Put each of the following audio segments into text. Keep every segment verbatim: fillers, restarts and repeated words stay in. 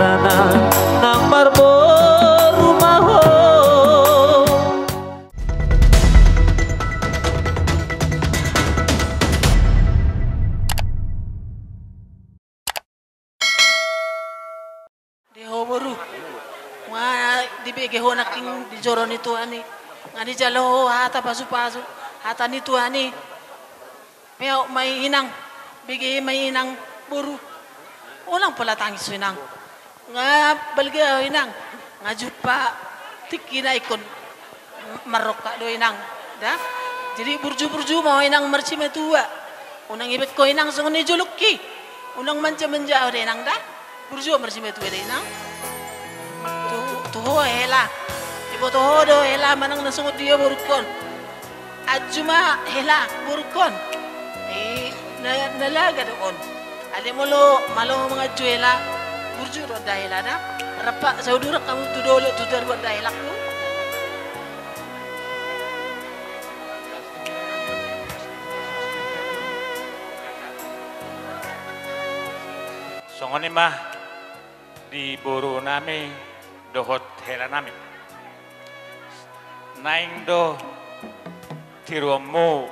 Nang marboru ma ho. Di ho boru. Nga dibege ho nangkin di joro ni Tuhan i. Nga dijalo ho hata pasupasu, hata ni Tuhan i. Meaok ma i inang, bege ma i inang boru. Unang pola tangis ho inang. Nga balga ho inang. Nga jumpa tingki na ingkon marrongkap do inang. Da. Jadi burju-burju ma ho inang marsimatua. Unang ibaen ho inang songon i jolongki. Unang manja-manja ho da inang da. Burju ho marsimatua da inang. Tu, tu ho hela. Iboto ho do hela manang na songon dia borungkon. Anju ma hela borungkon. I na, na laga do on. Alai molo malo manganju hela, burju do da hela na. Rap saudurang hamu tu dolok tu toruan da helangku. Songon i ma di boru nami dohot hela nami. Naeng do tiruonmu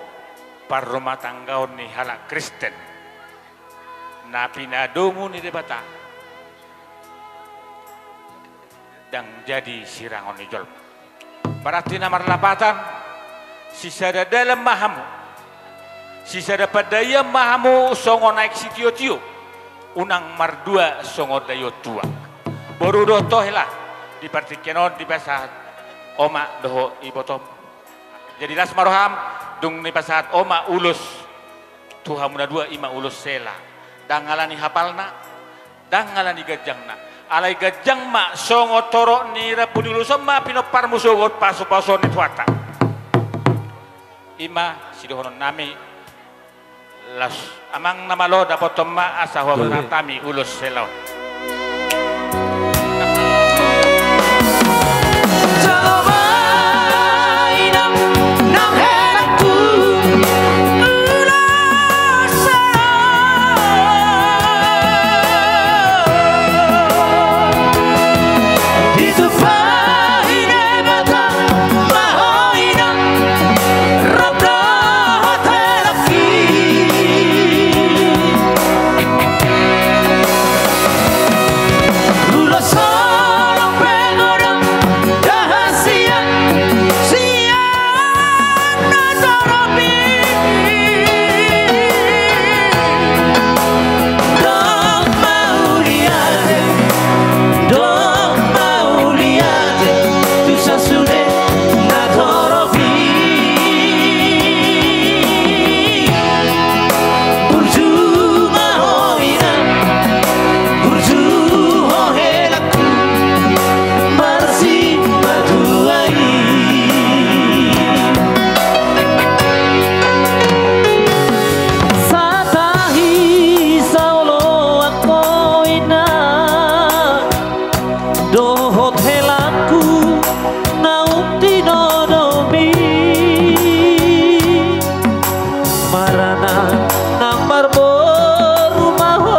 parrumatanggaon ni halak Kristen na pinadomu ni Debata ndang jadi sirangon ni jolma. Berarti na marlapatan, sisada dalan ma hamu, sisada pandaian ma hamu songon aek sitiotio, unang mardua songon daion tuak. Boru dohot ho hela, di partingkian on dipasahat oma dohot ibotom. Jadi las ma roham, dung dipasahat oma ulos tu hamu na dua, i ma ulos hela. Ndang ala ni hapalna, ndang ala ni ganjangna. Alai ganjang ma songon torop ni rambu ni ulos on ma pinomparmu sogot pasupasuon ni Tuhanta. I ma sidohonon nami. Las amang na malo, dapothon ma asa huabarhon hami ulos hela on. Satahi saoloan ho inang dohot helangku naung tinodomi. Maranak nang marboru ma ho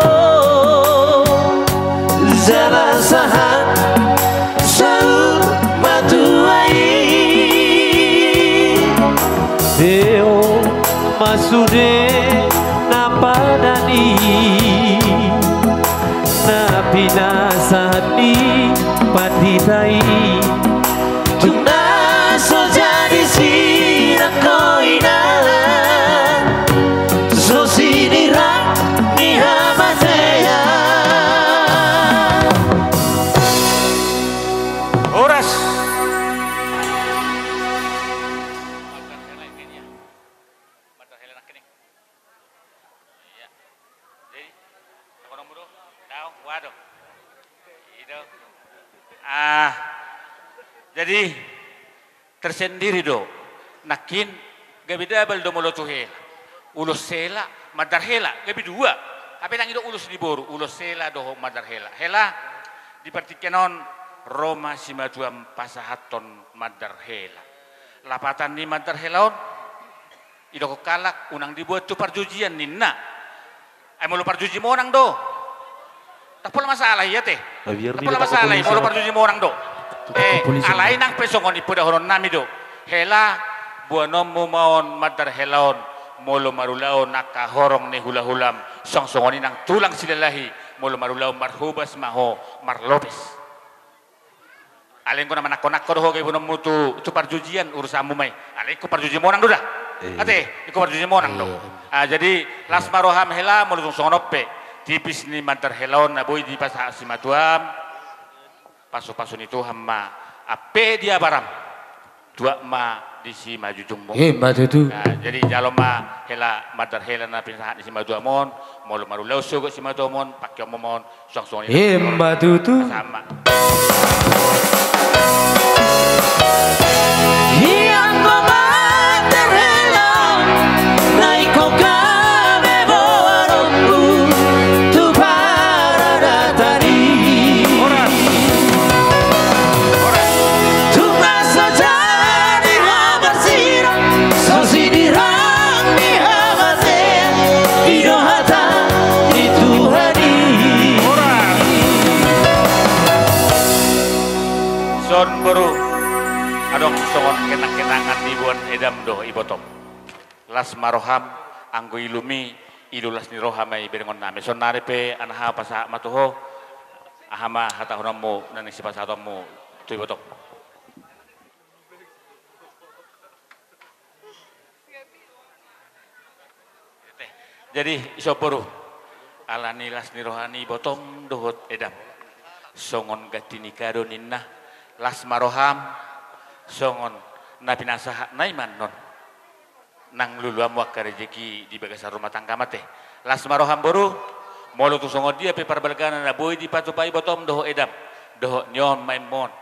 jala sahat saur matua i. Deo ma sude na padan i na pinasahat ni pandita i. Tung na so jadi sinangko inang so sinirang ni hamatean. Horas. Jadi, songon on do. Dao, ua do. I do. Ah, jadi tersendiri do. Nangkin gabe dabal do molo tu hela. Ulos hela, mandar hela, gabe dua. Hape ndang i do ulos ni boru, ulos hela dohot mandar hela. Hela, di partingkian on ro ma simatuam pasahathon mandar hela. Lapatan ni mandar hela on, didok halak unang dibuat tu parjujian ninna. Ai molo parjuji monang do. Ndang pola masalah i ate. Ndang pola masalah i, molo parjuji monang do. Eh, alai nang pe songon i pe dahonon nami do. Hela, boanonmu ma on mandar hela on. Molo marulaon angka horong ni hulahulam, songon i nang tulang Silalahi, molo marulaon marhobas ma ho, marlopes. Alai ingkon na manangko-nangko do ho gabe boanonmu tu, tu parjujian urusanmu ma i. Alai ingkon parjuji monang do da. Ate, ingkon parjuji monang do. Ah, jadi las ma roham hela, molo tung songon on pe. Tipis ni mandar hela on na boi dipasahat simatuam. Pasu-pasu ni Tuhan ma ampe di abaram. Tuat ma di simanjujungmu. Ima tutu. Nah, jadi jalo ma hela mandar hela na pinasahat ni simatuam on, molo marulaon sogot simatuam on, pangkeonmu ma on, songon i. Ima tutu. Sama. Ianggo mandar hela, na ingkon gabe boanonmu tu paradaton i. Horas. Horas. Tung na so jadi habar sirang, so sinirang ni hamatean, i do hata ni Tuhan i. Horas. Son boru, adong songon kenang-kenangan ni boan edam dohot ibotom. Las ma roham, anggo ilumi, ilu las ni roha ma i berengon nami. Saonari pe anaha pasahat ma tu ho, aha ma hatahononmu na naeng sipasahatonmu tu ibotom. Jadi, ison boru, ala ni las ni roha ni ibotom dohot edam. Songon ganti nikah do ninna, las ma roham, songon na pinasahat na i ma annon. Nang luluanmu angka rejeki di bagasan rumah tanggam ate. Las ma roham boru, molo tung songon dia pe parbalgana na boi dipatupa ibotom dohot edam, dohot ni on ma i ma on.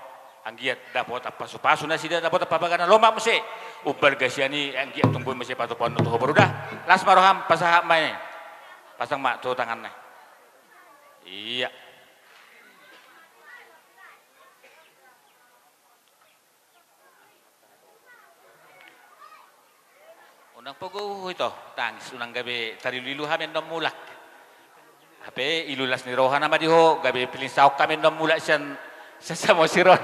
Anggiat dapotan pasu-pasu nasida, dapotan parbagasan, lomak muse. Umbalga sian i, anggiat tung boi muse patupaon tu ho boru da. Las ma roham, pasahat ma i. Pasang ma tu tanganna. Ia. Unang pogo ito tangis, unang gabe tarilu-ilu hami annon mulak. Hape ilu las ni roha nama di ho, gabe piling saok hami annon mulak sian, sian Samosir on.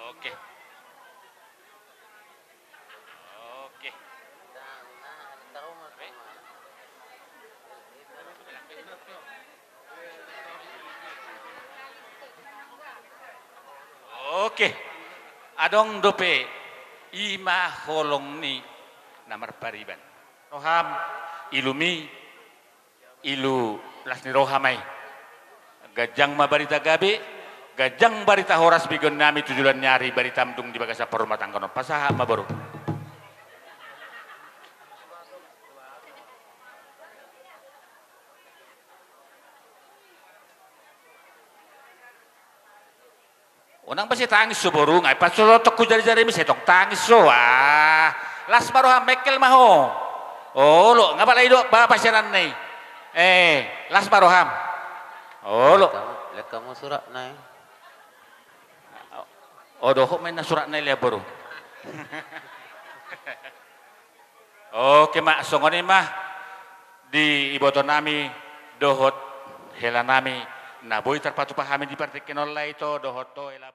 Oke. Oke. Oke. Adong dope, i ma holong ni na marpariban. Roham, ilumi, ilu las ni roha ma i. Ganjang ma barita gabe, ganjang barita horas begeonnami tu joloan ni ari, baritam dung di bagasan parrumatanggaon on. Pasahat ma boru. Unang base tangis ho boru, nga i pasolotongku jari-jarimi, sai tong tangis ho. Ah, las ma roham, mengkel ma ho. Olo, nga pala i do ba pasiananna i. Eh, las ma roham. Olo. Lek hamu suratna i. O, dohot ma inna suratna i, lea boru. Oke ma, songon i ma di ibotonami dohot helanami na boi tarpatupa hami di partingkian on, lae, ito dohot ho hela.